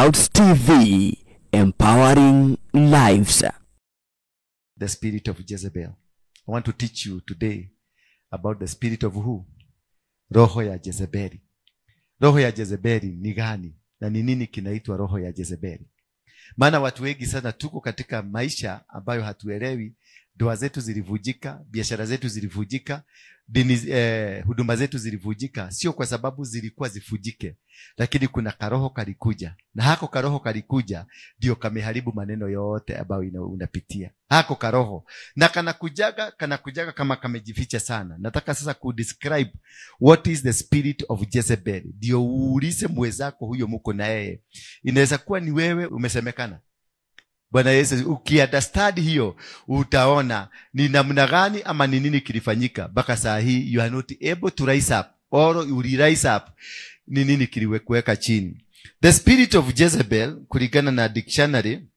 Clouds TV, empowering lives. The spirit of Jezebel. I want to teach you today about the spirit of who? Roho ya Jezebeli. Roho ya Jezebeli ni gani? Na ni nini kinaitwa roho ya Jezebeli? Maana watu wengi sana tuko katika maisha ambayo hatuelewi. Ndoa zetu zilivujika, biashara zetu zilivujika, dini, huduma zetu zilivujika. Sio kwa sababu zilikuwa zifujike, lakini kuna karoho kalikuja. Na hako karoho kalikuja ndio kameharibu maneno yote ambayo unapitia. Hako karoho. Na kanakujaga kama kamejificha sana. Nataka sasa kudescribe what is the spirit of Jezebel. Ndio uulize mwenzako huyo muko na yeye. Inaweza kuwa ni wewe umesemekana. Bwana Yesu, ukiunderstand hiyo utaona ni namna gani ama ni nini kilifanyika mpaka saa hii you are not able to rise up or you rise up. Ni nini kiliweka chini? The spirit of Jezebel, kulingana na dictionary,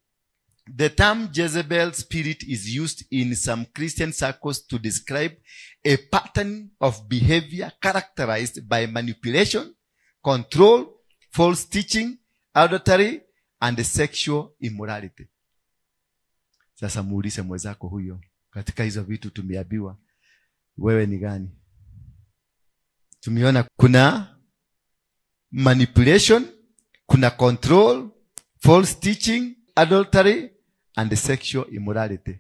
the term Jezebel spirit is used in some Christian circles to describe a pattern of behavior characterized by manipulation, control, false teaching, adultery, and sexual immorality. Sasa muulize mwenzako huyo, katika hizo vitu tumeambiwa, wewe ni gani? Tumeona kuna manipulation, kuna control, false teaching, adultery, and sexual immorality.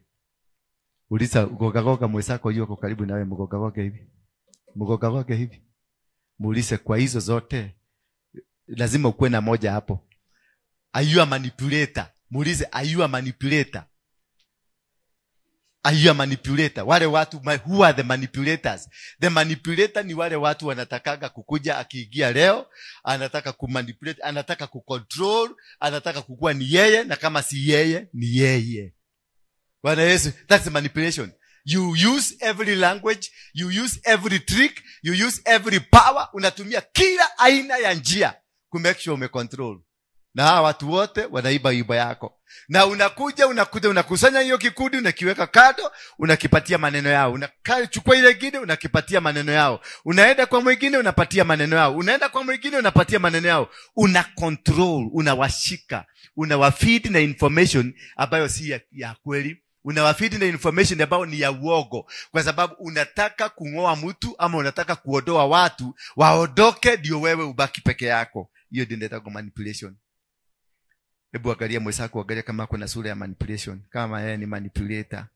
Uliza gogagoga mwenzako yuko karibu nawe, mgogagoga hivi. Mgogagoga hivi. Muulize kwa hizo zote lazima ukuwe na moja hapo. Are you a manipulator? Muulize, are you a manipulator? Are you a manipulator? Wale watu, who are the manipulators? The manipulator ni wale watu wanatakaga kukuja akiingia leo, anataka kumanipulate, anataka kucontrol, anataka kukua ni yeye, na kama si yeye, ni yeye. Bwana Yesu, that's manipulation. You use every language, you use every trick, you use every power, unatumia kila aina ya njia ku make sure umecontrol. Na hawa watu wote wanaiba iba yako. Na unakuja unakusanya hiyo kikundi, unakiweka kando, unakipatia maneno yao. Unachukua ile kingine, unakipatia maneno yao. Unaenda kwa mwingine, unapatia maneno yao. Unaenda kwa mwingine, unapatia maneno yao. Una control, unawashika, unawafeed na information ambayo si ya kweli. Unawafeed na information ambayo ni ya uongo, kwa sababu unataka kungoa mtu ama unataka kuondoa watu waondoke ndio wewe ubaki peke yako. Hiyo ndio inaitwa manipulation. Hebu angalia mwenzako, angalia kama kuna sura ya manipulation, kama yeye ni manipulator.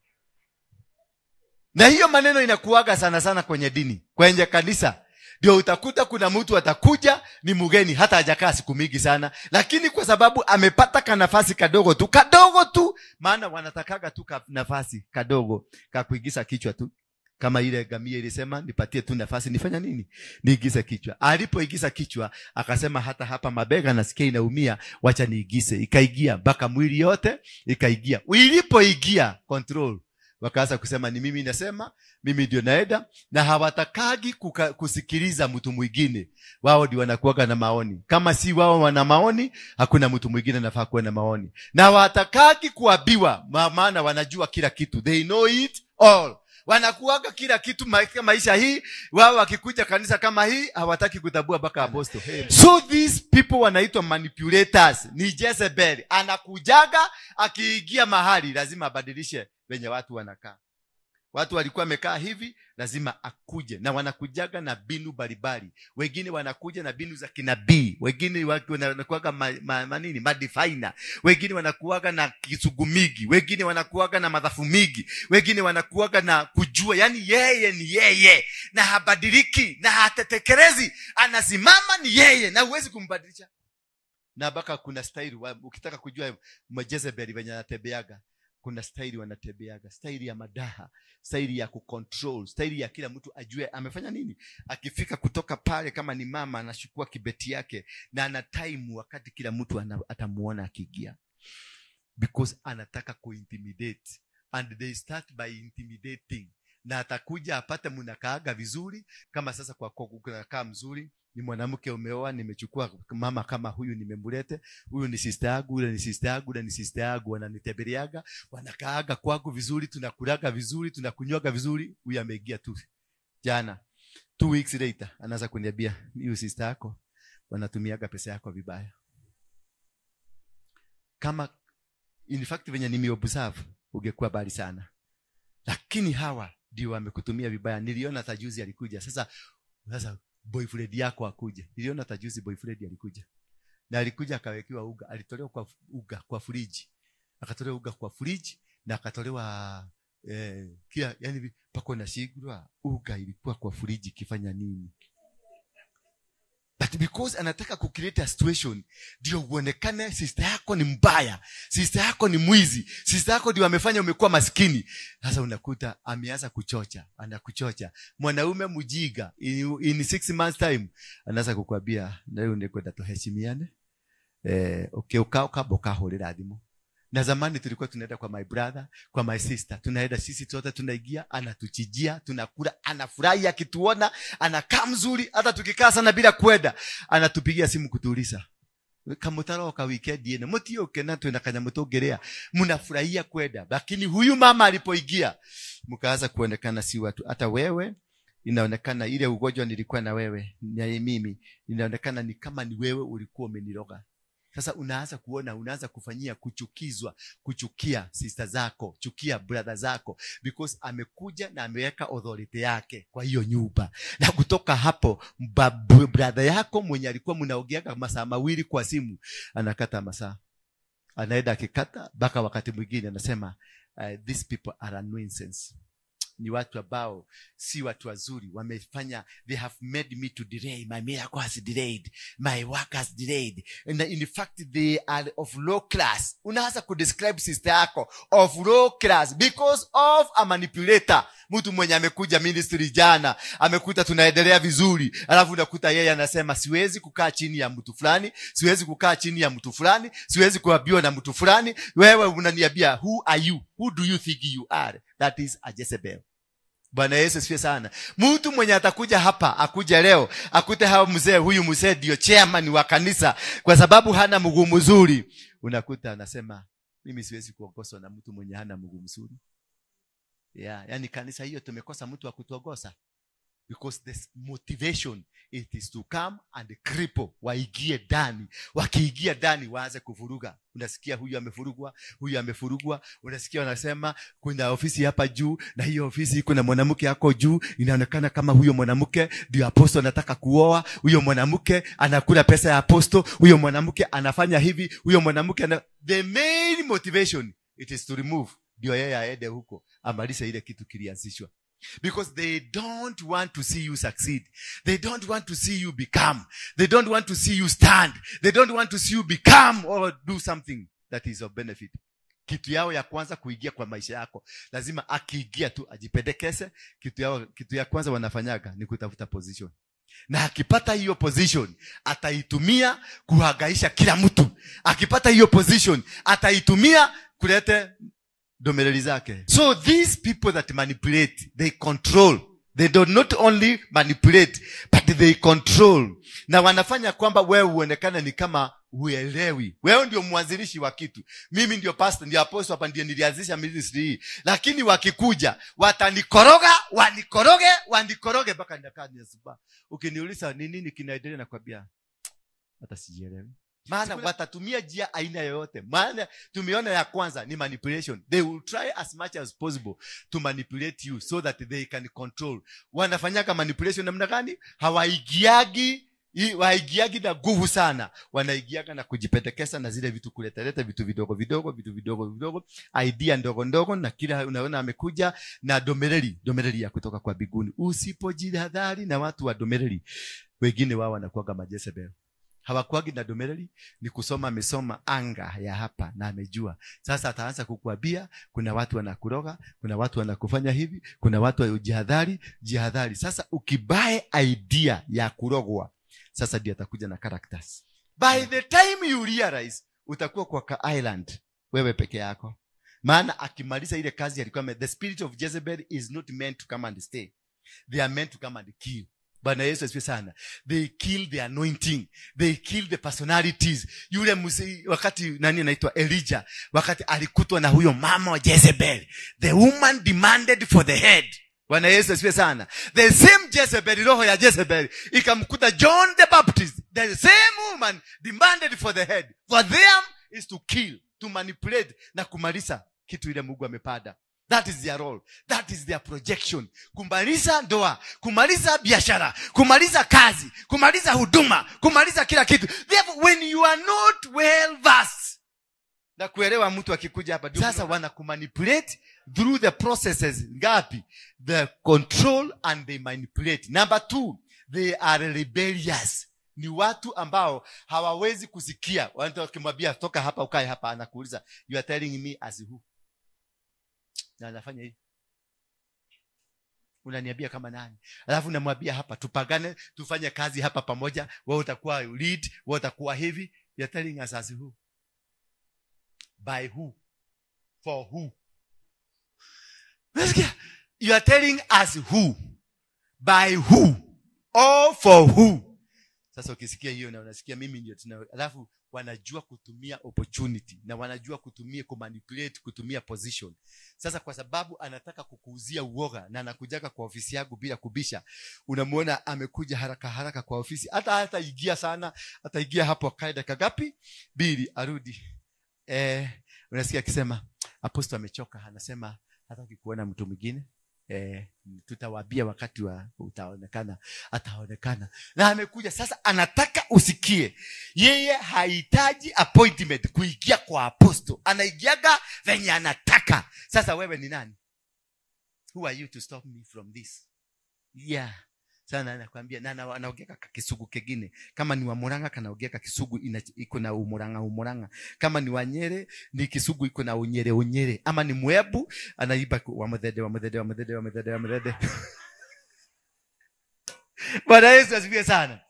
Na hiyo maneno inakuaga sana sana kwenye dini, kwenye kanisa. Ndio utakuta kuna mtu atakuja ni mgeni, hata hajakaa siku mingi sana, lakini kwa sababu amepata kanafasi kadogo tu, maana wanatakaga tu nafasi kadogo ka kuingiza kichwa tu. Kama ile gamia ilisema nipatie tu nafasi nifanya nini? Niingize kichwa. Alipoingiza kichwa akasema hata hapa mabega nasikia inaumia, wacha niingize. Ikaingia mpaka mwili yote ikaingia. Ilipoingia control, wakaanza kusema ni mimi nasema, mimi ndio naenda, na hawatakagi kusikiliza mtu mwingine. Wao ndio wanakuwa na maoni. Kama si wao wana maoni, hakuna mtu mwingine anafaa kuwa na maoni. Na hawatakagi kuambiwa, maana wanajua kila kitu. They know it all. Wanakuaga kila kitu maisha hii. Wao wakikuja kanisa kama hii hawataki kutabua mpaka apostle. Hey. So these people wanaitwa manipulators. Ni Jezebel. Anakujaga akiingia mahali lazima abadilishe venye watu wanakaa. Watu walikuwa wamekaa hivi, lazima akuje. Na wanakujaga na binu mbalimbali. Wengine wanakuja na binu za kinabii, wengine wanakuaga manini, madefiner, wengine wanakuaga na kisugumigi, wengine wanakuaga na madhafu migi, wengine wanakuaga na kujua. Yani yeye ni yeye na habadiliki na hatetekerezi, anasimama ni yeye na huwezi kumbadilisha. Na baka kuna style, ukitaka kujua Jezebel venye anatembeaga, kuna staili wanatembeaga, staili ya madaha, staili ya kucontrol, staili ya kila mtu ajue amefanya nini. Akifika kutoka pale kama ni mama anachukua kibeti yake na ana time wakati kila mtu atamuona akiingia. Because anataka kuintimidate, and they start by intimidating. Na atakuja apate mnakaaga vizuri, kama sasa kwa kukaa mzuri, ni mwanamke umeoa, nimechukua mama kama huyu nimemlete, huyu ni sister yangu, yule ni sister yangu, yule ni sister yangu, wananitembeleaga, wanakaaga kwangu vizuri, tunakulaga vizuri, tunakunywaga vizuri. Huyu ameingia tu jana, 2 weeks later anaanza kuniambia huyu sister yako wanatumiaga pesa yako vibaya. Kama in fact venye nimeobserve ungekuwa bali sana. Lakini hawa ndio wamekutumia vibaya. Niliona tajuzi alikuja. Sasa boyfriend yako akuja. Niliona tajuzi boyfriend alikuja. Na alikuja akawekewa uga, alitolewa kwa uga kwa friji. Akatolewa uga kwa friji na akatolewa kila, yani pako na shigura uga ilikuwa kwa friji kifanya nini? But because anataka kucreate a situation ndio uonekane sister yako ni mbaya, sister yako ni mwizi, sister yako ndio amefanya umekuwa maskini. Sasa unakuta ameanza kuchocha, anakuchocha. Mwanaume mjiga in 6 months time anaanza kukuambia leo ndio tuheshimiane. Okay, ukao kaboka holera thimu. Na zamani tulikuwa tunaenda kwa my brother, kwa my sister. Tunaenda sisi sote tunaingia, anatuchijia, tunakula, anafurahi akituona, anakaa mzuri, hata tukikaa sana bila kwenda, anatupigia simu kutuuliza. Kamutaroka weekend yene, mutioke na twenda kanyamutongerea. Mnafurahia kwenda. Lakini huyu mama alipoingia, mkaanza kuonekana si watu. Hata wewe inaonekana ile ugonjwa nilikuwa na wewe, na mimi, inaonekana ni kama ni wewe ulikuwa umeniroga. Sasa unaanza kuona, unaanza kufanyia kuchukizwa, kuchukia sister zako, chukia brother zako, because amekuja na ameweka authority yake kwa hiyo nyumba. Na kutoka hapo brother yako mwenye alikuwa mnaongeaga masaa mawili kwa simu, anakata masaa. Anaenda akikata mpaka wakati mwingine anasema these people are a nuisance. Ni watu ambao si watu wazuri, wamefanya, they have made me to delay, my miracle has delayed, my work has delayed, and in fact they are of low class. Unaanza kudescribe sister yako of low class because of a manipulator. Mtu mwenye amekuja ministry jana, amekuta tunaendelea vizuri, alafu unakuta yeye anasema siwezi kukaa chini ya mtu fulani, siwezi kukaa chini ya mtu fulani, siwezi kuambiwa na mtu fulani. Wewe unaniambia who are you? Who do you think you are? That is a Jezebel. Bwana Yesu asifiwe sana. Mtu mwenye atakuja hapa, akuja leo, akute hao mzee, huyu mzee ndio chairman wa kanisa kwa sababu hana mguu mzuri. Unakuta anasema mimi siwezi kuongozwa na mtu mwenye hana mguu mzuri. Yeah, yani kanisa hiyo tumekosa mtu wa kutuongoza. Because this motivation, it is to come and cripple, waingie ndani. Wakiingia ndani waanze kuvuruga. Unasikia huyu amevurugwa, huyu amevurugwa. Unasikia wanasema kuna ofisi hapa juu, na hiyo ofisi kuna mwanamke yako juu, inaonekana kama huyo mwanamke ndio apostle anataka kuoa, huyo mwanamke anakula pesa ya apostle, huyo mwanamke anafanya hivi, huyo mwanamke the main motivation it is to remove, ndio yeye aende huko amalize ile kitu kilianzishwa. Because they don't want to see you succeed. They don't want to see you become. They don't want to see you stand. They don't want to see you become or do something that is of benefit. Kitu yao ya kwanza kuingia kwa maisha yako, lazima akiingia tu ajipendekeze. Kitu ya kwanza wanafanyaga ni kutafuta position. Na akipata hiyo position, ataitumia kuhangaisha kila mtu. Akipata hiyo position, ataitumia kulete domeleli zake. So these people that manipulate, they control. They do not only manipulate, but they control. Na wanafanya kwamba wewe uonekane ni kama huelewi. Wewe ndio mwanzilishi wa kitu. Mimi ndio pastor, ndio apostle hapa, ndiye nilianzisha ministry hii. Lakini wakikuja, watanikoroga, wanikoroge, wanikoroge mpaka nitakaa nyasuba. Ukiniuliza ni nini kinaendelea, nakwambia hata sijielewi. Maana watatumia njia aina yoyote. Maana tumeona ya kwanza ni manipulation. They will try as much as possible to manipulate you so that they can control. Wanafanyaka manipulation namna gani? Hawaigiagi na nguvu sana. Wanaigiaga na kujipendekeza na zile vitu, kuleta vitu vidogo vidogo, vitu vidogo vidogo, idea ndogo ndogo, na kila unaona amekuja na domeleli ya kutoka kwa biguni. Usipojihadhari na watu wa domeleli, wengine wao wanakuwa majezebel. Hawakuagi na domeleli, ni kusoma, amesoma anga ya hapa na amejua. Sasa ataanza kukuambia kuna watu wanakuroga, kuna watu wanakufanya hivi, kuna watu wa jihadhari, jihadhari. Sasa ukibae idea ya kurogwa, sasa ndiye atakuja na characters. By the time you realize, utakuwa kwa ka island wewe peke yako. Maana akimaliza ile kazi alikuwa, the spirit of Jezebel is not meant to come and stay. They are meant to come and kill. Bwana Yesu asifiwe sana. They kill the anointing. They kill the personalities. Yule mzee wakati nani anaitwa Elijah, wakati alikutwa na huyo mama wa Jezebel, the woman demanded for the head. Bwana Yesu asifiwe sana. The same Jezebel, roho ya Jezebel ikamkuta John the Baptist. The same woman demanded for the head. For them is to kill, to manipulate na kumaliza kitu ile Mungu amepanda. That is their role. That is their projection. Kumaliza ndoa, kumaliza biashara, kumaliza kazi, kumaliza huduma, kumaliza kila kitu. Therefore, when you are not well versed na kuelewa, mtu akikuja hapa sasa wanakumanipulate through the processes ngapi? The control and they manipulate. Number 2, they are rebellious. Ni watu ambao hawawezi kusikia. Watu wakimwambia toka hapa ukae hapa, anakuuliza you are telling me as who? Na anafanya hivi. Unaniambia kama nani? Alafu namwambia hapa tupagane, tufanye kazi hapa pamoja, wewe utakuwa lead, wewe utakuwa hivi. You are telling us as who? By who? For who? You are telling us who? By who? Or for who? Sasa ukisikia hiyo na unasikia mimi ndio tuna. Alafu wanajua kutumia opportunity na wanajua kutumia kumanipulate, kutumia position. Sasa kwa sababu anataka kukuuzia uoga na anakujaka kwa ofisi yangu bila kubisha. Unamuona amekuja haraka haraka kwa ofisi. Hata ingia sana, ataingia hapo akae dakika ngapi? 2 arudi. Unasikia akisema apostle amechoka, anasema hataki kuona mtu mwingine. Tutawaambia wakati wa utaonekana, ataonekana. Na amekuja sasa anataka usikie. Yeye hahitaji appointment kuingia kwa apostle. Anaingiaga venye anataka. Sasa wewe ni nani? Who are you to stop me from this? Yeah. Sana anakuambia na anaongea kisugu kingine. Kama ni wa Murang'a kanaongea kisugu iko na umurang'a. Kama ni wa Nyere ni kisugu iko na unyere. Ama ni Mwebu anaiba wa mudhede. Bwana Yesu asifiwe sana.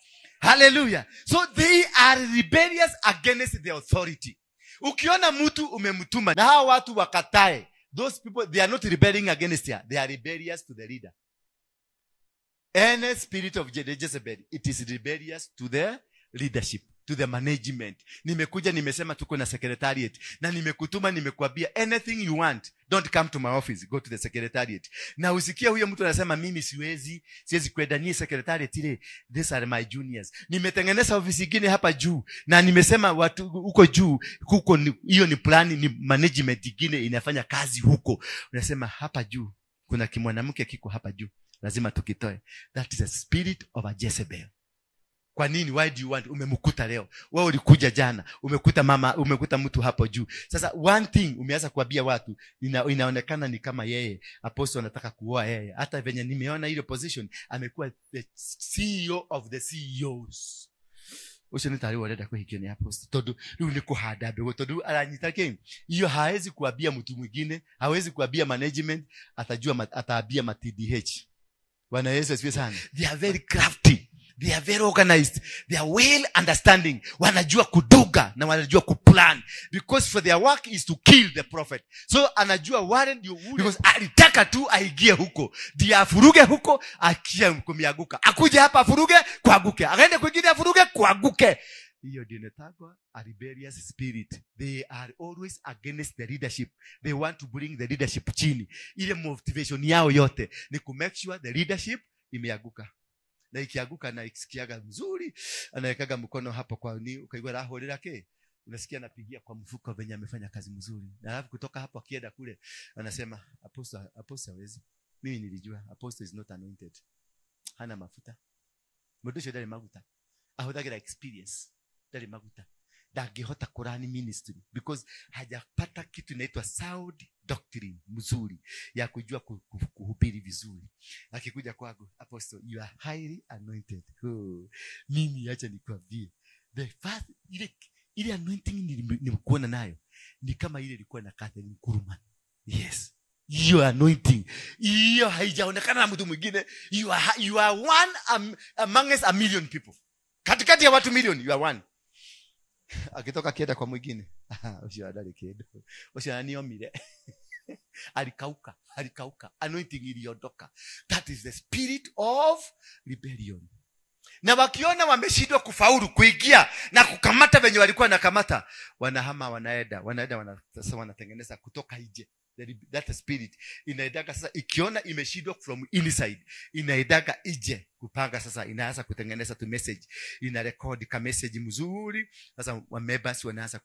Hallelujah. So they are rebellious against the authority. Ukiona mtu umemtuma na hao watu wakatae, those people they are not rebelling against you. They are rebellious to the leader. Any spirit of Jezebel, it is rebellious to the leadership, to the management. Nimekuja nimesema tuko na secretariat na nimekutuma nimekuambia anything you want, don't come to my office, go to the secretariat. Na usikie huyo mtu anasema mimi siwezi kwenda ni secretariat ile, these are my juniors. Nimetengeneza ofisi nyingine hapa juu na nimesema watu huko juu huko hiyo ni plan, ni management nyingine inafanya kazi huko. Unasema hapa juu kuna kimwanamke kiko hapa juu, lazima tukitoe. That is a spirit of a Jezebel. Kwa nini? Why do you want? Umemkuta leo. Wewe ulikuja jana. Umekuta mama, umekuta mtu hapo juu. Sasa one thing umeanza kuambia watu, inaonekana ni kama yeye apostle anataka kuoa yeye. Hata venye nimeona ile position, amekuwa the CEO of the CEOs. Ucio ni tari warenda kuhikia ni apostle. Tondu riu ni kuhanda mbegu, tondu aranyita ki. Hiyo hawezi kuambia mtu mwingine, hawezi kuambia management, atajua ataambia ma TDH. Bwana Yesu asifiwe sana. They are very crafty. They are very organized. They are well understanding. Wanajua kuduga na wanajua kuplan. Because for their work is to kill the prophet. So anajua wale ndio ule. Because alitaka tu aingie huko. Ndiye afuruge huko, akia kumiaguka. Akuje hapa afuruge, kuanguke. Akaende kwingine afuruge, kuanguke. Hiyo ndio inaitwa a rebellious spirit. They are always against the leadership. They want to bring the leadership chini. Ile motivation yao yote ni ku make sure the leadership imeanguka. Na ikianguka na ikisikiaga mzuri, anawekaga mkono hapo kwa ni ukaigwa raho lake. Unasikia anapigia kwa mfuko venye amefanya kazi mzuri. Na alafu kutoka hapo akienda kule anasema apostle hawezi. Mimi nilijua apostle is not anointed. Hana mafuta. Mudusho ndari maguta. Ahuthagira experience. Ndari maguta. Ndangihota kurani ministry because hajapata kitu inaitwa sound doctrine mzuri ya kujua kuhubiri vizuri. Akikuja kwangu, apostle, you are highly anointed. Oh, mimi acha nikwambie, the first ile anointing nilikuwa nayo ni kama ile ilikuwa na Catherine Kuhlman. Yes. Hiyo anointing hiyo haijaonekana na mtu mwingine. You are one amongst a million people. Katikati ya watu milioni you are one. Akitoka kienda kwa mwingine, ucio adari kindu, ucio aniomire. Alikauka, anointing iliondoka. That is the spirit of rebellion. Na wakiona wameshindwa kufaulu kuingia na kukamata venye walikuwa nakamata, wanahama, wanaenda sasa wanatengeneza kutoka nje. That spirit inaendaga sasa, ikiona imeshindwa from inside, inaendaga ije kupanga sasa, inaanza kutengeneza tu message, ina record ka message mzuri. Sasa wa members wanaanza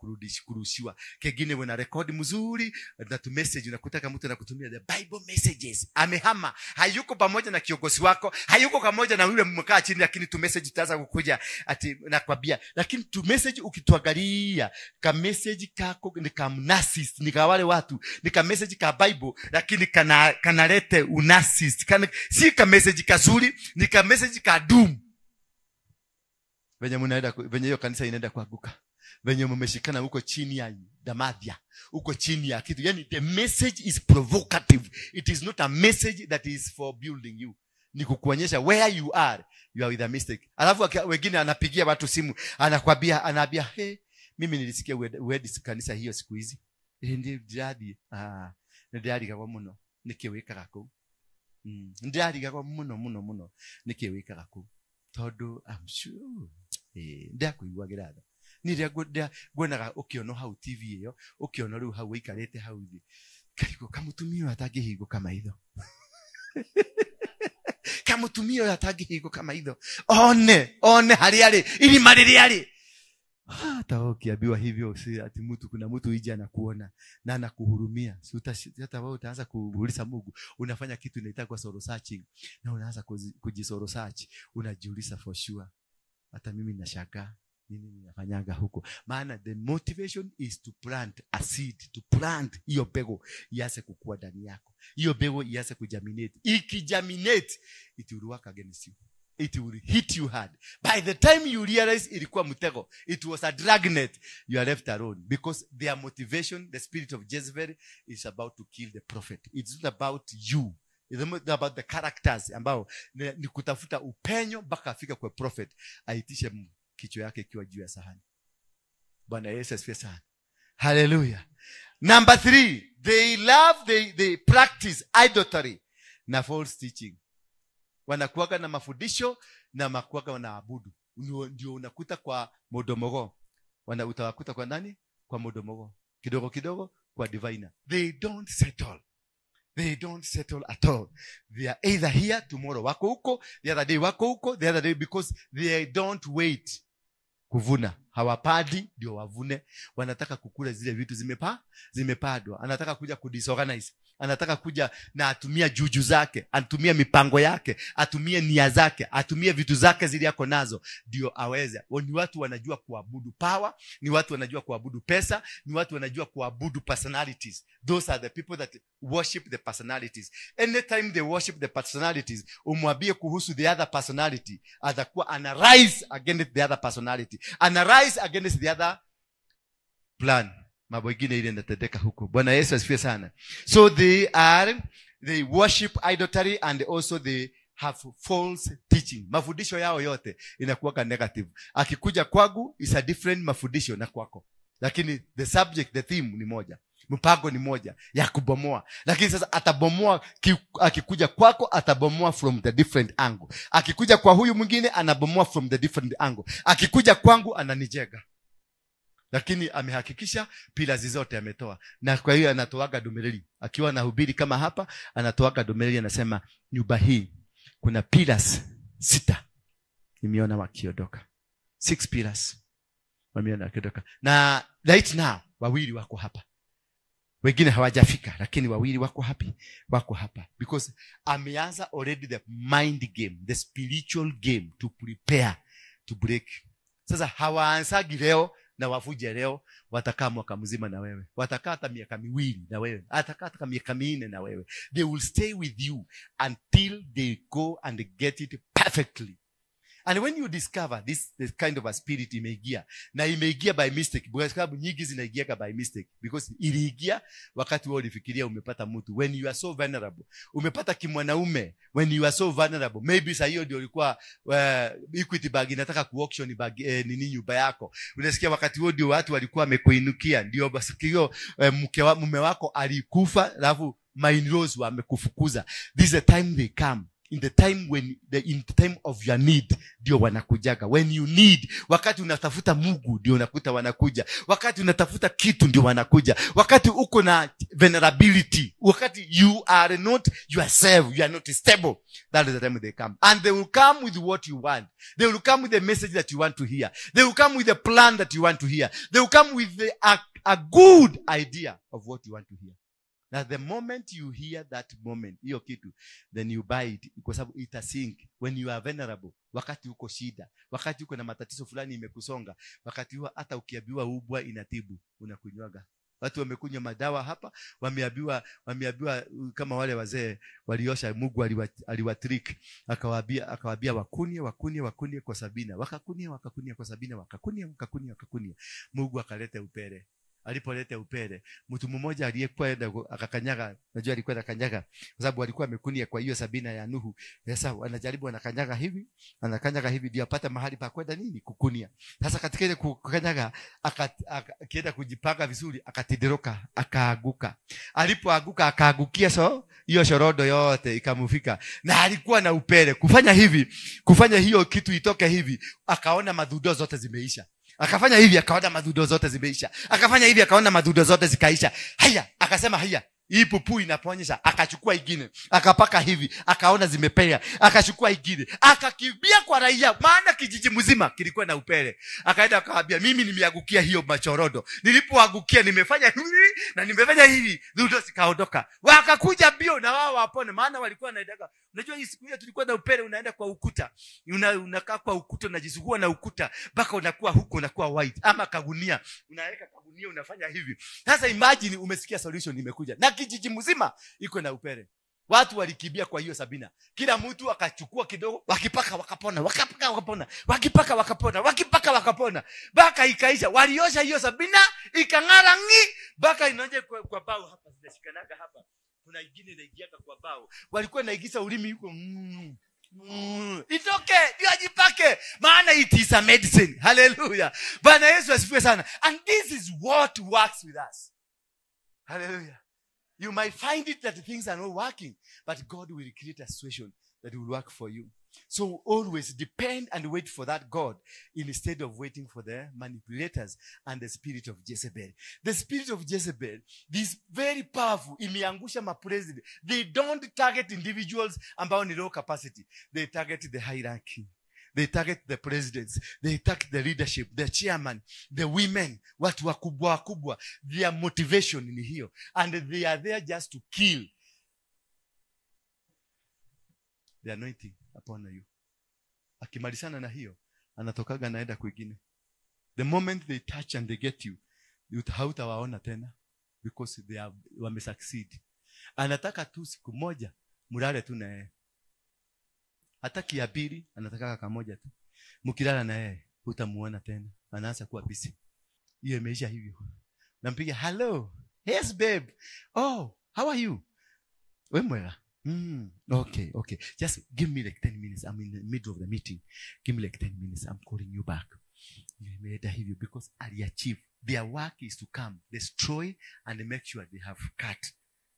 kurushiwa, kengine wana record mzuri na tu message, unakuta kama mtu anakutumia the Bible messages, amehama, hayuko pamoja na kiongozi wako, hayuko pamoja na yule mmekaa chini, lakini tu message itaanza kukuja ati nakwambia. Lakini tu message ukituangalia ka message kako ni ka narcissist, ni ka wale watu, ni ka message ka Bible, lakini kanalete unarcissist, si ka message kazuri, ni ka message ka doom. Venye mnaenda, venye hiyo kanisa inaenda kuanguka, venye mmeshikana huko chini ya damadhia, huko chini ya kitu, yani the message is provocative. It is not a message that is for building you, ni kukuonyesha where you are, you are with a mistake. Alafu wengine anapigia watu simu, anakwambia, anaambia, hey, mimi nilisikia uende kanisa hiyo siku hizi, ndiadi ndiarigagwo muno niki wikaga kuu, ndiarigagwo muno muno muno niki wikaga kuu, tondu I'm sure ndiakuiguagira tha ni ria ngwonaga ukiono hau TV iyo, ukiono riu hau wikarite hau thi karigwo kamutumia uyu atangihingũka maitho kamutumia uyu atangihingũka maitho one haria ari irima riria ari. Hata ukiambiwa hivyo, si ati mtu, kuna mtu ije anakuona na anakuhurumia, si hata wewe utaanza kuuliza Mungu. Unafanya kitu inaitwa soul searching, na unaanza kujisoro search, unajiuliza for sure, hata mimi nashangaa nini ninafanyaga huko. Maana the motivation is to plant a seed, to plant hiyo mbegu ianze kukua ndani yako, hiyo mbegu ianze kugerminate. Ikigerminate, it will work against you. It will hit you hard. By the time you realize ilikuwa mtego, it was a dragnet, you are left alone. Because their motivation, the spirit of Jezebel, is about to kill the prophet. It's not about you. It's not about the characters ambao ni kutafuta upenyo mpaka afika kwa prophet, aitishe kichwa yake ikiwa juu ya sahani. Bwana Yesu asifiwe sana. Hallelujah. Number 3, they love, they practice idolatry na false teaching. Wanakuwaga na mafundisho na makuwaga wanaabudu. Ndio unakuta kwa modomogo. Utawakuta kwa nani? Kwa modomogo. Kidogo kidogo kwa diviner. They don't settle. They don't settle at all. They are either here tomorrow wako huko, the other day wako huko, the other day, because they don't wait kuvuna. Hawapadi ndio wavune. Wanataka kukula zile vitu zimepadwa. Anataka kuja kudisorganize. Anataka kuja na atumia juju zake, atumie mipango yake, atumie nia zake, atumie vitu zake zile yako nazo ndio aweze. Ni watu wanajua kuabudu power, ni watu wanajua kuabudu pesa, ni watu wanajua kuabudu personalities. Those are the people that worship the personalities. Anytime they worship the personalities, umwambie kuhusu the other personality, atakuwa ana rise against the other personality, ana rise against the other plan. Mambo ingine ile inatendeka huko. Bwana Yesu asifiwe sana. So they worship idolatry and also they have false teaching. Mafundisho yao yote inakuwa negative. Akikuja kwangu is a different mafundisho na kwako. Lakini the subject, the theme ni moja. Mpango ni moja ya kubomoa. Lakini sasa atabomoa, akikuja kwako atabomoa from the different angle. Akikuja kwa huyu mwingine anabomoa from the different angle. Akikuja kwangu ananijega. Lakini amehakikisha pillars zote ametoa. Na kwa hiyo anatoaga domeleli. Akiwa anahubiri kama hapa, anatoaga domeleli, anasema nyumba hii kuna pillars 6. Nimeona wakiondoka. 6 pillars. Wameona wakiondoka. Na right now wawili wako hapa. Wengine hawajafika, lakini wawili wako hapi, wako hapa. Because ameanza already the mind game, the spiritual game to prepare to break. Sasa hawaanzagi leo na wavuje leo, watakaa mwaka mzima na wewe. Watakaa hata miaka 2 na wewe. Watakaa hata miaka 4 na wewe. They will stay with you until they go and get it perfectly. And when you discover this kind of a spirit imeingia, na imeingia by mistake, kwa sababu nyingi zinaingia by mistake, because iliingia wakati wewe ulifikiria umepata mtu. When you are so vulnerable, umepata kimwanaume, when you are so vulnerable, maybe saa hiyo ndio ulikuwa Equity bag inataka ku auction bag nini nyumba yako. Unasikia wakati huo ndio watu walikuwa wamekuinukia, ndio basi hiyo mume wako alikufa, alafu my in-laws wamekufukuza. This is the time they come In the time when in the time of your need ndio wanakujaga. When you need, wakati unatafuta Mungu ndio unakuta wanakuja. Wakati unatafuta kitu ndio wanakuja. Wakati uko na vulnerability, wakati you are not yourself, you are not stable, that is the time they come. And they will come with what you want. They will come with the message that you want to hear. They will come with the plan that you want to hear. They will come with a good idea of what you want to hear. Now the moment you hear that moment, hiyo kitu, then you buy it, kwa sababu ita sink. When you are vulnerable, wakati uko shida, wakati uko na matatizo fulani imekusonga, wakati huo hata ukiambiwa ubwa inatibu, unakunywaga. Watu wamekunywa madawa hapa, wameambiwa kama wale wazee waliosha, Mungu aliwatrick, akawaambia wakunie kwa Sabina, wakakunia kwa Sabina, wakakunia. Mungu akaleta upele. Alipoleta upele, mtu mmoja aliyekuwa akakanyaga, najua alikuwa anakanyaga kwa sababu alikuwa amekunia kwa hiyo Sabina ya Nuhu. Sasa anajaribu anakanyaga hivi ndio apate mahali pa kwenda nini kukunia. Sasa katika ile kukanyaga akaenda kujipanga vizuri, akatidiroka, akaaguka. Alipoanguka akaagukia so hiyo shorodo yote ikamufika, na alikuwa na upele. Kufanya hivi, kufanya hiyo kitu itoke hivi, akaona madhudo zote zimeisha. Akafanya hivi akaona madhudo zote zimeisha. Akafanya hivi akaona madhudo zote zikaisha. Haya, akasema haya, hii pupu inaponyesha. Akachukua ingine, akapaka hivi, akaona zimepea. Akachukua ingine, akakimbia kwa raia, maana kijiji mzima kilikuwa na upele. Akaenda akawaambia, mimi nimeangukia hiyo machorodo. Nilipoangukia nimefanya hivi na nimefanya hivi, dhudo zikaondoka. Wakakuja bio na wao wapone, maana walikuwa wanaendaga. Unajua hii siku ile tulikuwa na upele, unaenda kwa ukuta. Unakaa kwa ukuta, unajisugua na ukuta mpaka unakuwa huko unakuwa white, ama kagunia. Unaweka kagunia unafanya hivi. Sasa imagine umesikia solution imekuja. Na kijiji mzima iko na upele. Watu walikimbia kwa hiyo Sabina. Kila mtu akachukua kidogo, wakipaka wakapona, wakipaka wakapona, wakipaka wakapona, wakipaka wakapona. Baka ikaisha. Waliosha hiyo Sabina ikang'ara ngi, baka inaje kwa bao hapa zinashikanaga hapa. Kuna ingine inaingiaga kwa bao. Walikuwa naigisa ulimi huko. Itoke, ndio ajipake. Maana it is a medicine. Hallelujah. Bwana Yesu asifiwe sana. And this is what works with us. Hallelujah. You might find it that things are not working, but God will create a situation that will work for you. So always depend and wait for that God instead of waiting for the manipulators and the spirit of Jezebel. The spirit of Jezebel, this very powerful, imeangusha mapresident. They don't target individuals ambao ni low capacity. They target the hierarchy. They target the presidents. They target the leadership, the chairman, the women, watu wakubwa wakubwa. Their motivation ni hiyo. And they are there just to kill the anointing upon you. Akimalizana na hiyo, anatokaga anaenda kwingine. The moment they touch and they get you, hautawaona tena because they are wamesucceed. Anataka tu siku moja mulale tu na yeye. Hataki ya pili, anataka kamoja tu. Mkilala na yeye, hutamuona tena. Anaanza kuwa busy. Hiyo imeisha hivyo. Nampiga, hello. Yes babe. Oh, how are you? Wewe mwela. Okay. Just give me like 10 minutes. I'm in the middle of the meeting. Give me like 10 minutes. I'm calling you back. Imeenda hivyo because aliachieve. Their work is to come, destroy and make sure they have cut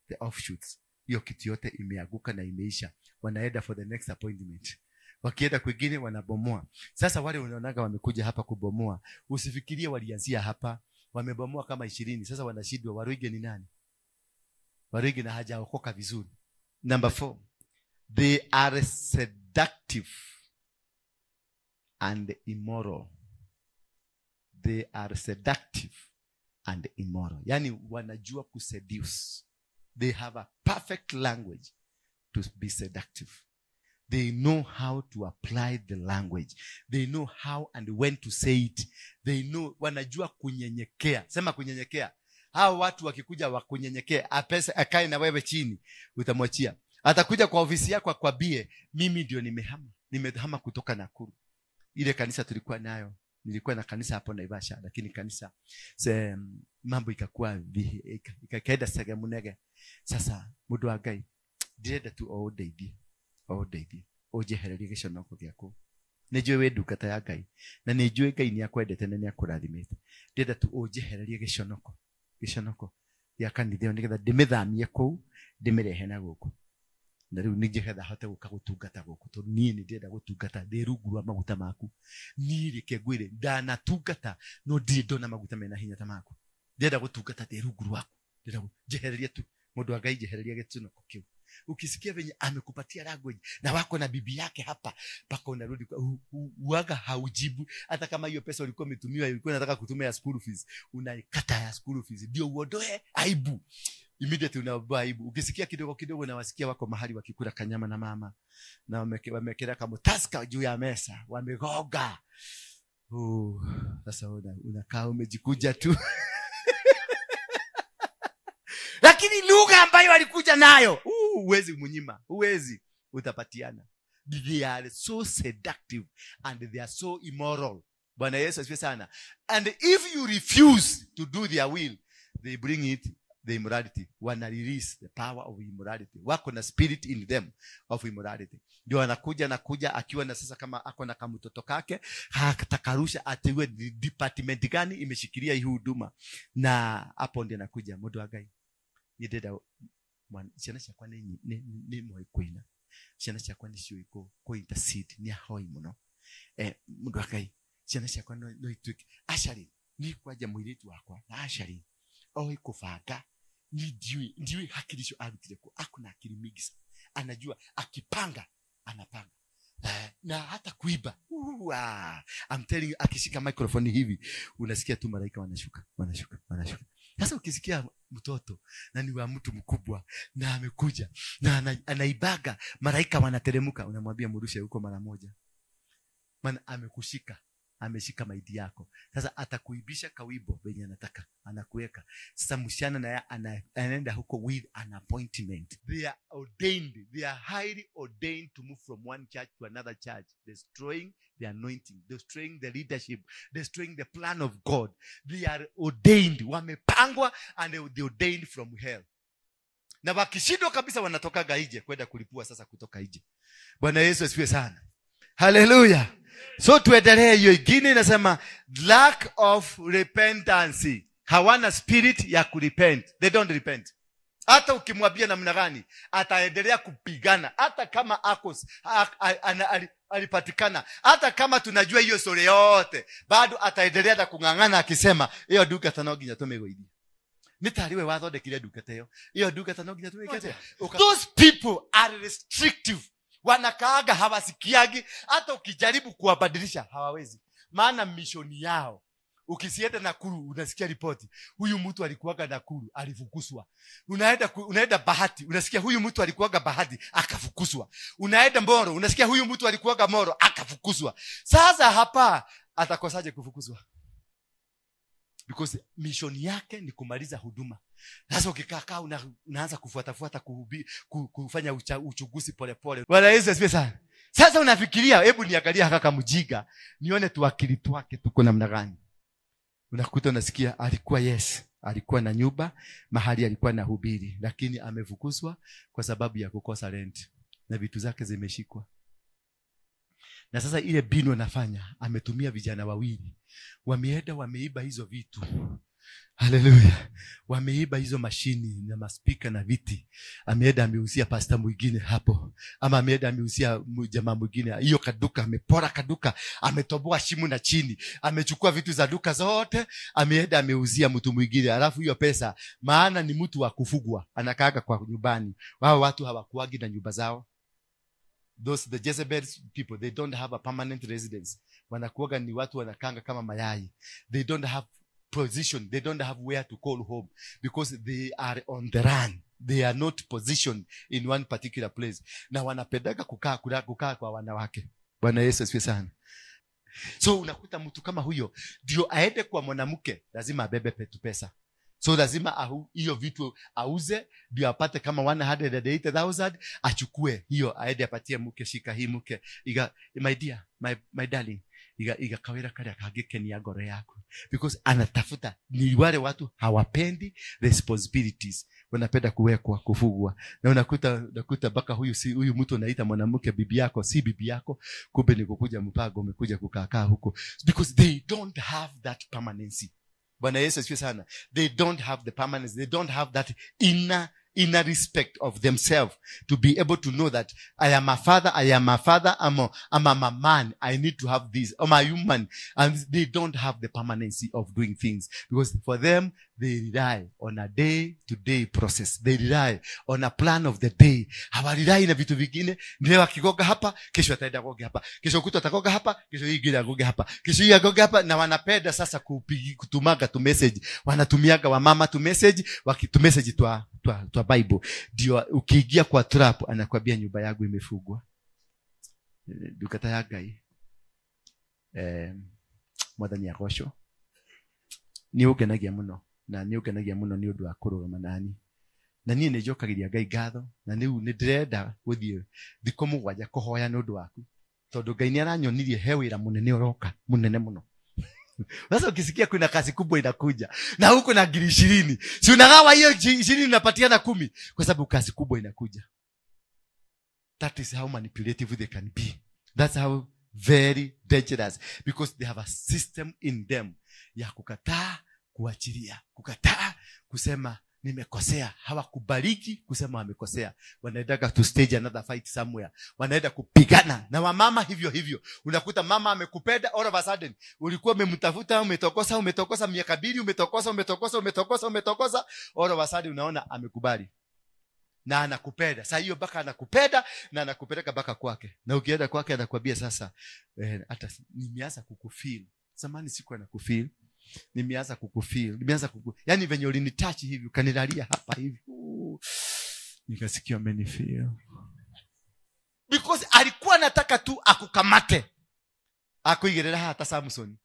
the offshoots. Hiyo kitu yote imeanguka na imeisha. Wanaenda for the next appointment. Wakienda kwingine wanabomoa. Sasa wale unaonaga wamekuja hapa kubomoa, usifikirie walianzia hapa. Wamebomoa kama 20. Sasa wanashindwa Waruige ni nani? Waruige na hajaokoka vizuri. Number 4, they are seductive and immoral. They are seductive and immoral. Yani wanajua kuseduce. They have a perfect language to be seductive. They know how to apply the language. They know how and when to say it. They know, wanajua kunyenyekea. Sema kunyenyekea. Hao watu wakikuja wakunyenyekea, apesa akae na wewe chini, utamwachia. Atakuja kwa ofisi yako akwambie, mimi ndio nimehama. Nimehama kutoka Nakuru. Ile kanisa tulikuwa nayo, nilikuwa na kanisa hapo Naivasha, lakini kanisa mambo ikakuwa ikaenda segemunege. Sasa mundu wa Ngai ndirenda tu o ndeithie, o ndeithie, unjehererie gĩconoko gĩakwa. Nĩnjũĩ wĩ ndungata ya Ngai na nĩnjũĩ Ngai nĩakwendete na nĩakũrathimĩte. Ndĩrenda tu ũnjehererie gĩconoko, gĩconoko gĩa kanitha ĩyo nĩgetha ndĩmĩthamie kũu ndĩmĩrehe na gũkũ. Na rĩu nĩngetha hote gũka gũtungata gũkũ, tondũ niĩ nĩ ndĩrenda gũtungata ndĩ rungu rwa maguta maku. Niĩ reke ngwĩre, ndanatungata no ndirĩ ndona maguta mena hinya ta maku. Ndĩrenda gũtungata ndĩ rungu rwaku. Ndĩrenda njehereria tu. Mũndũ wa Ngai, njehereria gĩtunũko kĩu. Ukisikia venye amekupatia language na wako na bibi yake hapa, mpaka unarudi uaga haujibu. Hata kama hiyo pesa ulikuwa umetumiwa, ulikuwa unataka kutumia ya school fees, unaikata ya school fees ndio uondoe aibu. Immediately unaondoa aibu. Ukisikia kidogo kidogo na wasikia wako mahali wakikula kanyama na mama, na wamekelea kama taska juu ya mesa, wamegoga. Sasa unakaa umejikuja tu. Lakini lugha ambayo alikuja nayo, huwezi mnyima, huwezi, utapatiana. They are so seductive and they are so immoral. Bwana Yesu asifiwe sana. And if you refuse to do their will, they bring it the immorality. Wana release the power of immorality. Wako na spirit in them of immorality. Ndio anakuja nakuja akiwa na sasa kama ako na kamtoto kake, atakarusha atiwe department gani imeshikilia hii huduma. Na hapo ndio anakuja mũndũ wa Ngai. Nĩ ciana ciakwa nĩ moĩ kũina, ciana ciakwa nĩ ciũĩ kũ intercede, nĩ ahoi mũno. Mũndũ wa Ngai, ciana ciakwa no ituĩke actually niĩ kwanja mũirĩtu wakwa na actually oĩ kũbanga. Ni ndiũĩ hakiri icio arutire kũ. Ako na akili mingi sana, anajua akipanga anapanga. Na hata kuiba. I'm telling you, akishika microphone hivi unasikia tu malaika wanashuka, wanashuka, wanashuka. Sasa ukisikia mtoto na ni wa mtu mkubwa na amekuja na anaibaga, malaika wanateremka, unamwambia mrushe huko mara moja, maana amekushika, ameshika maidi yako. Sasa atakuibisha kawibo venye anataka, anakuweka. Sasa msichana naye anaenda huko with an appointment. They are ordained, they are highly ordained to move from one church to another church, destroying the anointing, destroying the leadership, destroying the plan of God. They are ordained, wamepangwa, and they ordained from hell. Na wakishindwa kabisa wanatokaga nje kwenda kulipua sasa kutoka nje. Bwana Yesu asifiwe sana. Hallelujah. So tuendelee. Hiyo ingine inasema lack of repentance. Hawana spirit ya kurepent. They don't repent. Hata ukimwambia namna gani, ataendelea kupigana. Hata kama akos, alipatikana, hata kama tunajua hiyo story yote, bado ataendelea na kung'ang'ana akisema hiyo duka no nginya tũmĩgũithie. Nĩ tarĩ we wathondekire ndungata ĩyo, hiyo ndungata no nginya tũmĩke. Those people are restrictive. Wanakaaga hawasikiagi, hata ukijaribu kuwabadilisha hawawezi. Maana mishoni yao, ukisienda Nakuru unasikia ripoti, huyu mtu alikuwaga Nakuru alifukuzwa. Unaenda Bahati unasikia huyu mtu alikuwaga Bahati akafukuzwa. Unaenda Moro unasikia huyu mtu alikuwaga Moro akafukuzwa. Sasa hapa atakosaje kufukuzwa? Because mission yake ni kumaliza huduma. Sasa ukikaa kaa unaanza kufuatafuata kufanya uchunguzi polepole. Bwana Yesu asifiwe sana. Sasa unafikiria, hebu niangalie haka mjiga, nione tu akili twake tuko namna gani. Unakuta unasikia alikuwa yes, alikuwa na nyumba mahali alikuwa na hubiri, lakini amefukuzwa kwa sababu ya kukosa rent na vitu zake zimeshikwa. Na sasa ile binu anafanya, ametumia vijana wawili. Wameenda wameiba hizo vitu. Haleluya. Wameiba hizo mashini na maspika na viti. Ameenda ameuzia pastor mwingine hapo. Ama ameenda ameuzia jamaa mwingine. Hiyo kaduka, amepora kaduka, ametoboa shimo na chini, amechukua vitu za duka zote, ameenda ameuzia mtu mwingine. Alafu hiyo pesa, maana ni mtu wa kufugwa, anakaaga kwa nyumbani. Wao watu hawakuagi na nyumba zao. Those the Jezebel people, they don't have a permanent residence. Wanakuwaga ni watu wanakanga kama mayai. They don't have position. They don't have where to call home because they are on the run. They are not positioned in one particular place. Na wanapendaga kukaa kwa wanawake. Bwana Yesu asifiwe sana. So unakuta mtu kama huyo ndio aende kwa mwanamke lazima abebe petu pesa. So lazima hiyo vitu auze ndio apate kama 180,000, achukue hiyo aende apatie mke, shika hii mke, iga my dear, my darling, iga kawira karia kangĩkenia ngoro yaku. Because anatafuta, ni wale watu hawapendi responsibilities, wanapenda kuwekwa, kufugwa. Na unakuta mpaka huyu si huyu mtu anaita mwanamke bibi yako, si bibi yako, kumbe ni kukuja mpango, umekuja kukaa huko, because they don't have that permanency. Bwana Yesu asifiwe sana. They don't have the permanence. They don't have that inner inner respect of themselves to be able to know that I am a father, I'm a man, I need to have this, I'm a human. And they don't have the permanency of doing things, because for them, they rely on a day-to-day process. They rely on a plan of the day. Hawarely na vitu vingine. Leo akigoga hapa, kesho ataenda goga hapa. Kesho kutwa atagoga hapa, kesho hii ingine agoge hapa. Kesho hii agoge hapa. Na wanapenda sasa kutumaga tu message. Wanatumiaga wamama tu message, wakitu message twa Bible. Ndio ukiingia kwa trap anakuambia nyumba yangu imefungwa. Dukata ya Ngai. Mwathani agocwo. Ni ungenagia muno. Na ni ungenagia muno ni undu wa kurugama nani. Na niĩ nĩ njokagĩria Ngai ngatho, na rĩu nĩ ndĩrenda gũthiĩ thikũ 7 kũhoya nĩ ũndũ waku, tondũ Ngai nĩ aranyonirie he wĩra mũnene ũroka, mũnene mũno. Sasa ukisikia kuna kazi kubwa inakuja na huko na ngiri 20, si unagawa hiyo 20 unapatiana 10, kwa sababu kazi kubwa inakuja. That is how manipulative they can be. That's how very dangerous, because they have a system in them ya kukataa kuachilia, kukataa kusema nimekosea. Hawakubaliki kusema wamekosea. Wanaenda to stage another fight somewhere. Wanaenda kupigana na wamama hivyo hivyo. Unakuta mama amekupenda, all of a sudden ulikuwa umemtafuta, umetokosa miaka 2, umetokosa, all of a sudden unaona amekubali na anakupenda. Sasa hiyo baka anakupenda na anakupeleka baka kwake. Na ukienda kwake anakuambia sasa, hata nimeanza kukufeel. Zamani sikuwa nakufeel. Nimeanza kukufeel, yani venye ulinitouch hivi ukanilalia hapa hivi, nikasikia amenifeel. Because alikuwa anataka tu akukamate, akuigirira hata Samson,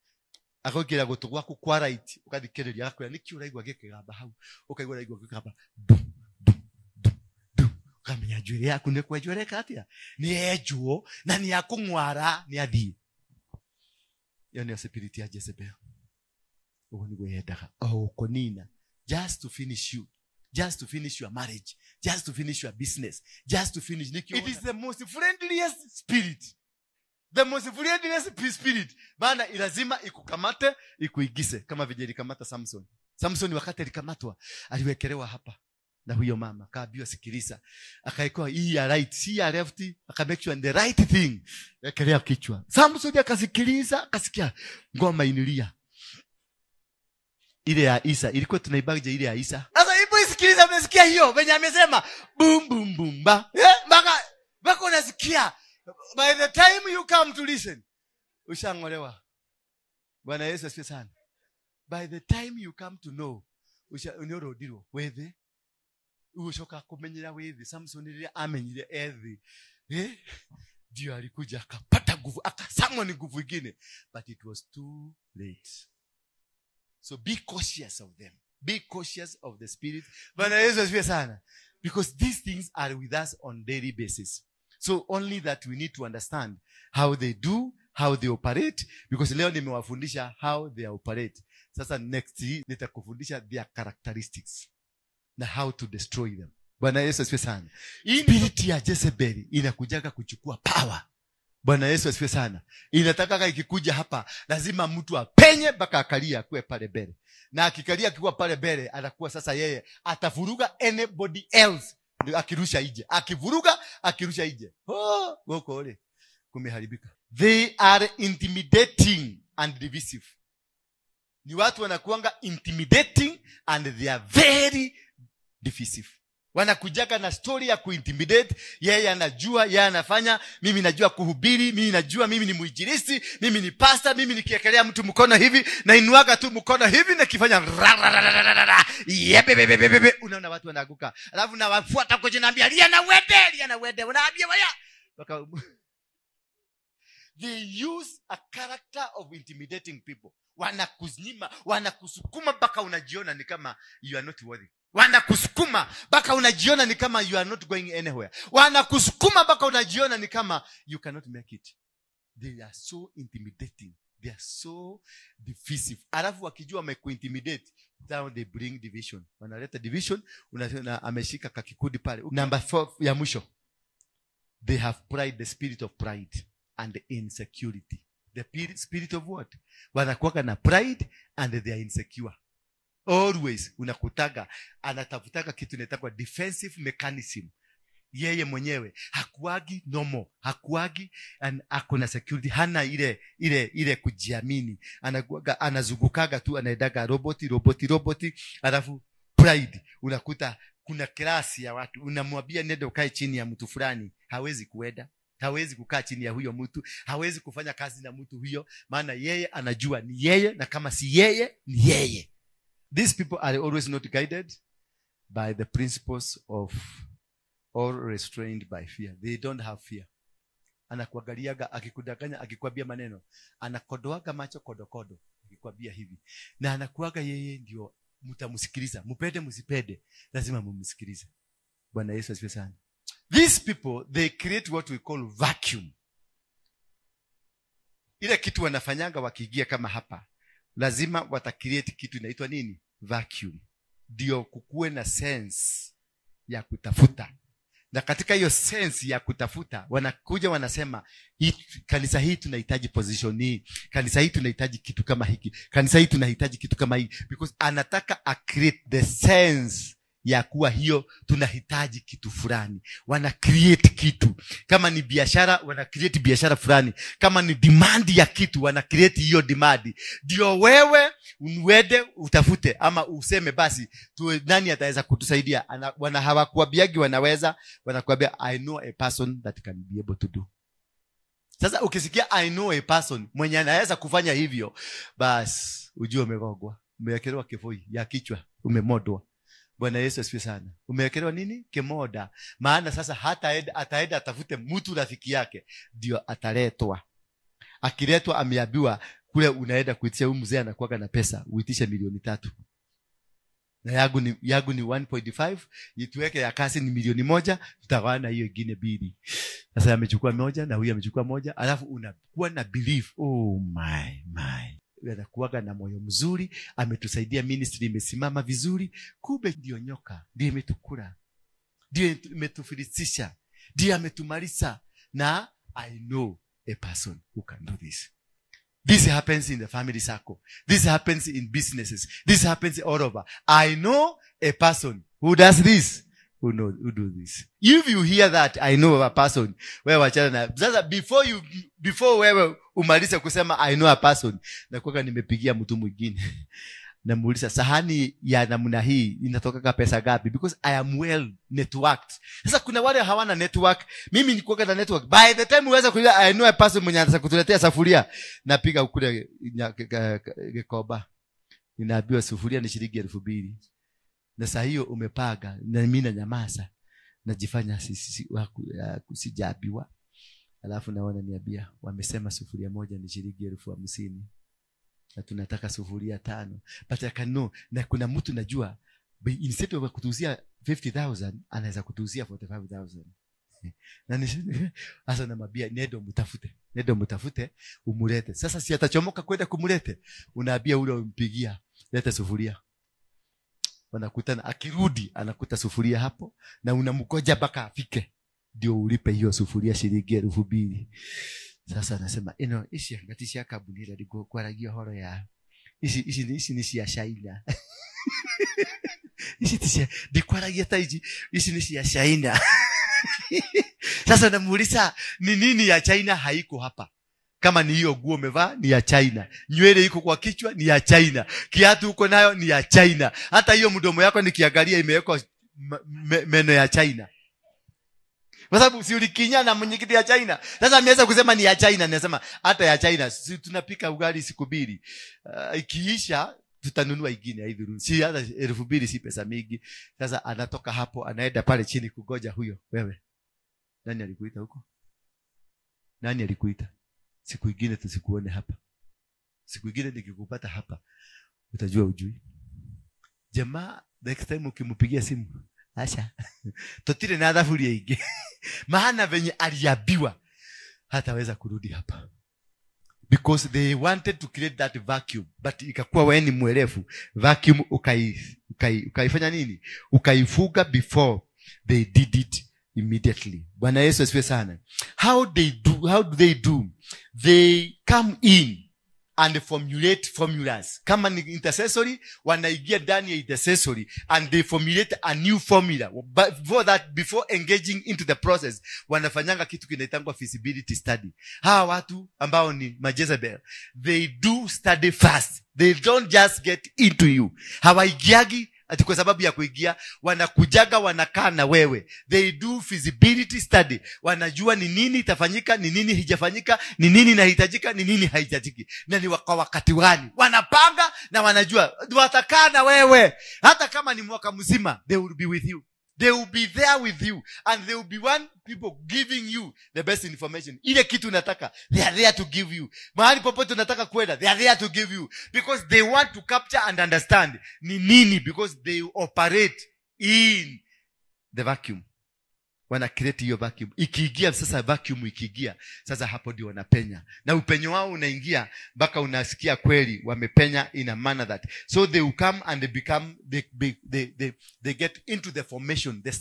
akuigira gutu gwaku kwa right, ukathikiriria akwira niki uraigua gikigamba hau, ukaigua uraigua gikigamba du du du du, ukamenya njuire yaku ni kwenjwereka atia, ni enjwo na ni akung'wara ni athii. Iyo nĩyo spirit ya Jezebel. Ugo niguo yendaga o kunina, just to finish you, just to finish your marriage, just to finish your business, just to finish. It is the most friendliest spirit, the most friendliest spirit. Maana lazima ikukamate, ikuigise kama vile ilikamata Samson. Samson wakati alikamatwa aliwekelewa hapa na huyo mama, akaambiwa sikiliza, akaikuwa hii ya right, si ya left, aka make sure the right thing, wekelea kichwa. Samson akasikiliza, akasikia ngoma inilia ile ya Isa, ilikuwa tunaibaje ile ya Isa. Sasa hebu isikiliza, umesikia hiyo venye amesema boom boom boom ba. Mpaka unasikia. By the time you come to listen, ushangolewa. Bwana Yesu asifiwe sana. By the time you come to know, unyorodirwo wethe. Ushoka kumenyera wethe. Samson ile amenyire ethi. Ndio alikuja akapata nguvu, akasamoni nguvu nyingine, but it was too late. So be cautious of them. Be cautious of the spirit. Bwana Yesu asifiwe sana. Because these things are with us on daily basis. So only that we need to understand how they do, how they operate. Because leo nimewafundisha how they operate. Sasa next nitakufundisha their characteristics na how to destroy them. Bwana Yesu asifiwe sana. Spirit ya Jezebel inakujaga kuchukua power. Bwana Yesu asifiwe sana. Inataka ikikuja hapa lazima mtu apenye mpaka akalia kuwe pale mbele. Na akikalia akiwa pale mbele atakuwa sasa yeye atavuruga anybody else. Akirusha ije, akivuruga, akirusha ije. Oh, goko ole. Kumeharibika. They are intimidating and divisive. Ni watu wanakuanga intimidating and they are very divisive. Wanakujaga na story ya kuintimidate. Yeye anajua, yeye anafanya, mimi najua kuhubiri, mimi najua, mimi ni mwinjilisti, mimi ni pastor, mimi nikiekelea mtu mkono hivi, na inuaga tu mkono hivi na kifanya yebebebebebe, unaona watu wanaanguka. Alafu nawafuata kwa jina, naambia lia na wede, lia na wede, unaambia waya. They use a character of intimidating people. Wanakunyima, wanakusukuma mpaka unajiona ni kama you are not worthy. Wanakusukuma mpaka unajiona ni kama you are not going anywhere. Wanakusukuma mpaka unajiona ni kama you cannot make it. They are so intimidating. They are so divisive. Alafu wakijua wamekuintimidate, now they bring division. Wanaleta division, unaona ameshika kakikundi pale. Number 4 ya mwisho. They have pride, the spirit of pride and insecurity. The spirit of what? Wanakuwa na pride and they are insecure. Always unakutaga anatafutaga kitu inaitwa defensive mechanism. Yeye mwenyewe hakuagi normal, hakuagi ako na security, hana ile kujiamini. Anakuaga, anazungukaga tu, anaendaga roboti, alafu pride. Unakuta kuna klasi ya watu, unamwambia nenda ukae chini ya mtu fulani, hawezi kuenda, hawezi kukaa chini ya huyo mtu, hawezi kufanya kazi na mtu huyo, maana yeye anajua ni yeye, na kama si yeye ni yeye. These people are always not guided by the principles of or restrained by fear. They don't have fear. Anakuangaliaga, akikudanganya, akikwambia maneno, anakodoaga macho kodokodo, akikwambia hivi. Na anakuaga yeye ndio mtamsikiliza. Mpende msipende, lazima mumsikilize. Bwana Yesu asifiwe sana. These people, they create what we call vacuum. Ile kitu wanafanyanga wakiingia kama hapa, lazima watacreate kitu inaitwa nini? Vacuum. Ndio kukuwe na sense ya kutafuta. Na katika hiyo sense ya kutafuta, wanakuja wanasema, hii kanisa hii tunahitaji position hii, kanisa hii tunahitaji kitu kama hiki, kanisa hii tunahitaji kitu kama hii, because anataka a create the sense ya kuwa hiyo tunahitaji kitu fulani. Wana create kitu. Kama ni biashara, wana create biashara fulani. Kama ni demand ya kitu, wana create hiyo demand. Ndio wewe uende utafute ama useme basi tu, nani ataweza kutusaidia? Wana hawakuambiagi wanaweza, wanakuambia I know a person that can be able to do. Sasa ukisikia I know a person mwenye anaweza kufanya hivyo, bas ujue umegogwa, umewekelewa kifoi ya kichwa, umemodwa. Bwana Yesu asifiwe sana. Umewekelewa nini? Kimoda. Maana sasa hata ataenda atafute mtu rafiki yake, ndio ataletwa. Akiletwa ameambiwa kule unaenda kuitisha, huyu mzee anakuwa na pesa, uitishe 3,000,000. Na yangu ni 1.5, ituweke ya kasi ni 1,000,000, tutagawana hiyo ingine 2. Sasa amechukua 1 na huyu amechukua 1, alafu unakuwa na belief, oh my. Anakuwaga na moyo mzuri, ametusaidia, ministry imesimama vizuri, kumbe ndio nyoka, ndio imetukula, ndio imetufilisisha, ndio ametumaliza. Na I know a person who can do this. This happens in the family circle. This happens in businesses. This happens all over. I know a person who does this. Who knows, who do this. If you hear that, I know a person. Wewe wachana na. Sasa before wewe umalize kusema I know a person, na kwa nimepigia mtu mwingine. Namuuliza sahani ya namna hii inatoka pesa gapi? Because I am well networked. Sasa kuna wale hawana network. Mimi niko na network. By the time uweza kulia I know a person mwenye anataka kutuletea sufuria, napiga kule Gikoba. Ninaambiwa sufuria ni shilingi 2,000. Na saa hiyo umepaga na mimi na nyamaza, najifanya sijaambiwa. Alafu naona niambia wamesema sufuria moja ni shilingi 50,000. Na tunataka sufuria 5. But I can know, na kuna mtu najua instead of kutuuzia 50,000 anaweza kutuuzia 45,000. Na sasa namwambia nendo mtafute umulete. Sasa si atachomoka kwenda kumulete. Unaambia ule umpigia leta sufuria. Wanakutana, akirudi anakuta sufuria hapo, na unamgoja mpaka afike ndio ulipe hiyo sufuria shilingi 2,000. Sasa anasema ino ici ngati cia kambuni ira ndikwaragia horo ya ici ni cia China. Ici ti cia ndikwaragia ta ici, ici ni cia China. Sasa namuuliza ni nini ya China haiko hapa? Kama ni hiyo nguo umevaa ni ya China, nywele iko kwa kichwa ni ya China, kiatu uko nayo ni ya China, hata hiyo mdomo yako nikiangalia imewekwa meno ya China. Kwa sababu si ulikinya na mwenyekiti ya China. Sasa ameweza kusema ni ya China, nasema hata ya China si tunapika ugali siku mbili. Ikiisha tutanunua ingine haidhuru. Si hata 2,000 si pesa mingi. Sasa anatoka hapo anaenda pale chini kugoja huyo. Wewe. Nani alikuita huko? Nani alikuita? Siku ingine tusikuone hapa. Siku ingine nikikupata hapa utajua ujui. Jamaa next time ukimpigia simu, asha totile na thaburia ingi. Maana venye aliambiwa hataweza kurudi hapa. Because they wanted to create that vacuum, but ikakuwa wewe ni mwerevu. Vacuum ukaifanya nini? Ukaifuga before they did it immediately. Bwana Yesu asifiwe sana. How do they do? They come in and formulate formulas. Kama ni intercessory, wanaingia ndani ya intercessory and they formulate a new formula. But before that, before engaging into the process, wanafanyanga kitu kinaitangwa feasibility study. Hawa watu ambao ni Majezebel, they do study fast. They don't just get into you. Hawaingiagi ati kwa sababu ya kuingia, wanakujaga wanakaa na wewe. They do feasibility study. Wanajua ni nini itafanyika, ni nini hijafanyika, ni nini inahitajika, ni nini haihitajiki, na ni kwa wakati gani. Wanapanga na wanajua watakaa na wewe hata kama ni mwaka mzima. They will be with you. They will be there with you, and they will be one people giving you the best information. Ile kitu unataka, they are there to give you. Mahali popote unataka kwenda, they are there to give you, because they want to capture and understand ni nini, because they operate in the vacuum. Wana create hiyo vacuum. Ikiingia sasa, vacuum ikiingia sasa, hapo ndio wanapenya, na upenyo wao unaingia mpaka unasikia kweli wamepenya, in a manner that so they will come and they become they get into the formation, the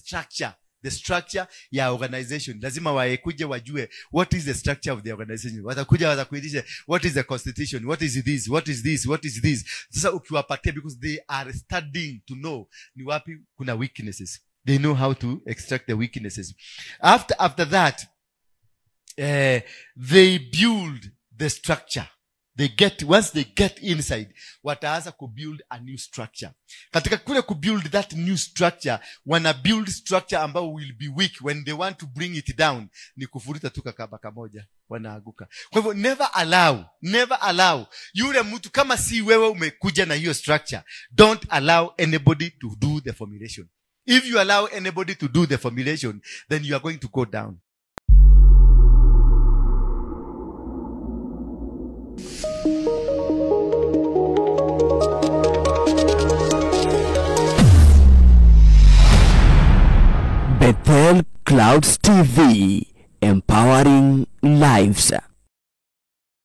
structure ya organization. Lazima waekuje wajue what is the structure of the organization. Watakuja watakuitisha, "What is the constitution? What is this? What is this? What is this?" Sasa ukiwapatia, because they are studying to know ni wapi kuna weaknesses, they know how to extract the weaknesses. After that, they build the structure. They get once they get inside, wataanza kubuild a new structure. Katika kule kubuild that new structure, wana build structure ambao will be weak. When they want to bring it down, ni kufuruta tu kakaba kamoja, wanaaguka. Kwa hivyo never allow, never allow yule mtu, kama si wewe umekuja na hiyo structure, don't allow anybody to do the formulation. If you allow anybody to do the formulation, then you are going to go down. Bethel Clouds TV.